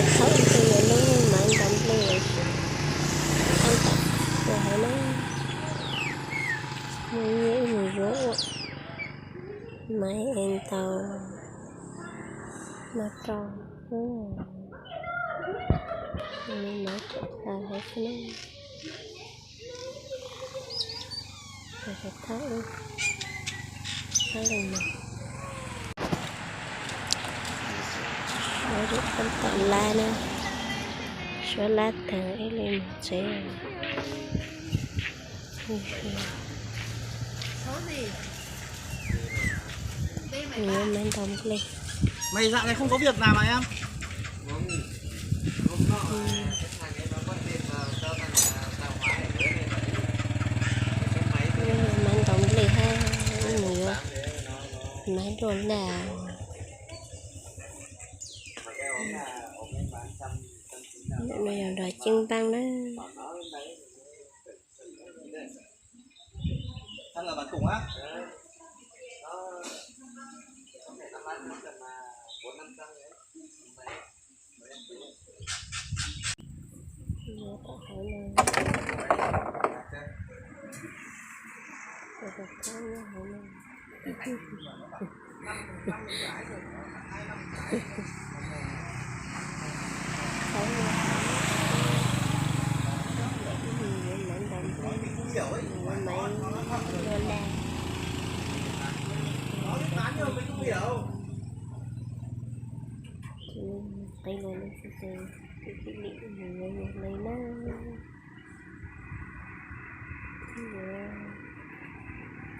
Thaum ub tus yuav lub maiv ntaus nplej, tau tam tus hais na, mus nyiag ib mus yuav ua maiv es ntaus no rau, maiv tseem tawg hais xwb na. Thawj ub, thawj leej no, suav tom lab na, suav lab tag ib leeg mus tsev. Nws yuav maiv ntaus nplej. Mày dạo này không có việc làm à em? Maiv ntaus nplej hab nws yuav maiv luaj laj. No yog nrog ceeb npaab na. Qe lus no xwb ces peb thiaj li mus yuav yus hle na.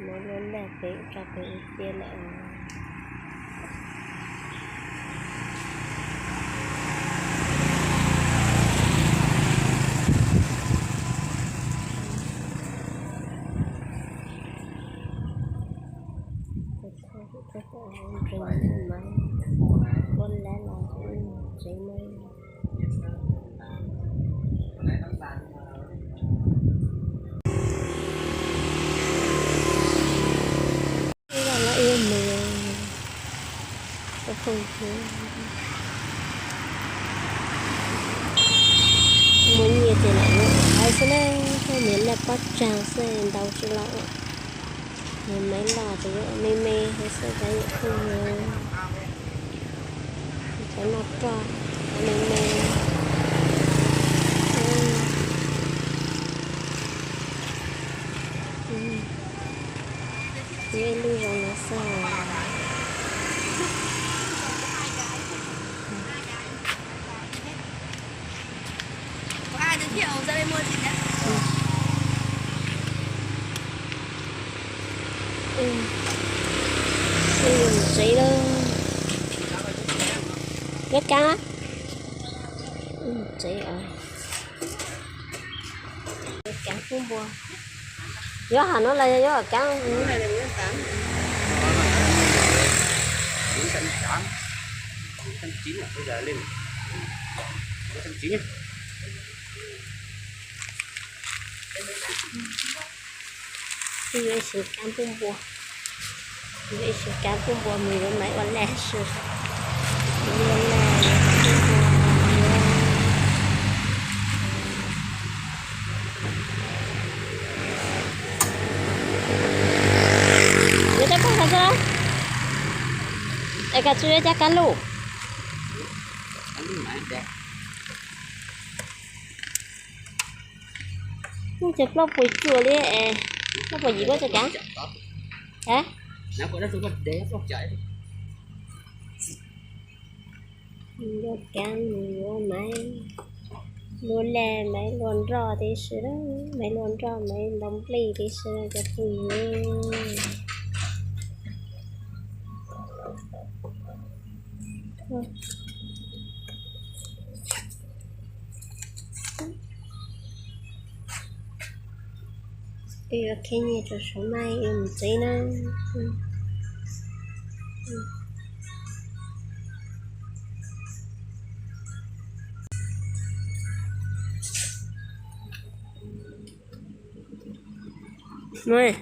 Yuav maiv luaj laj pem ua rau pem ua cia lawm. Ua lab los tsev na. Ib zaj lab ib mus, muaj nyiaj ces lam ua hais xwb na, muaj nyiaj laj pob tsag xwb ntaus tsis los. Nws maiv los ces yuav me me hais xwb, cov yam phooj ywg, cov noj roj, cov me me. Yuav ib lub zoo no xwb. Tsev lawm. Yuav kav, tsev, kav kub npua. Yuav hom no los yog yuav hom kav? Yuav ib siv kav npub npua, yuav ib siv kav npub npua mus yuav maiv ua laj si. Yuav laj, yuav npub npua, yuav cov paj koj txog, es koj tsis yuav cov kav lub. Ces plaub puas cuaj li es, plaub puas yim puab txoj kav. Yuav kav mus yuav maiv luaj laj, maiv luaj nroj tib si, maiv luaj nroj, maiv ntaus nplej tib si cov phooj ywg. Wb yuav khib nyiaj rau saum maj, wb mus tsev na. Mus.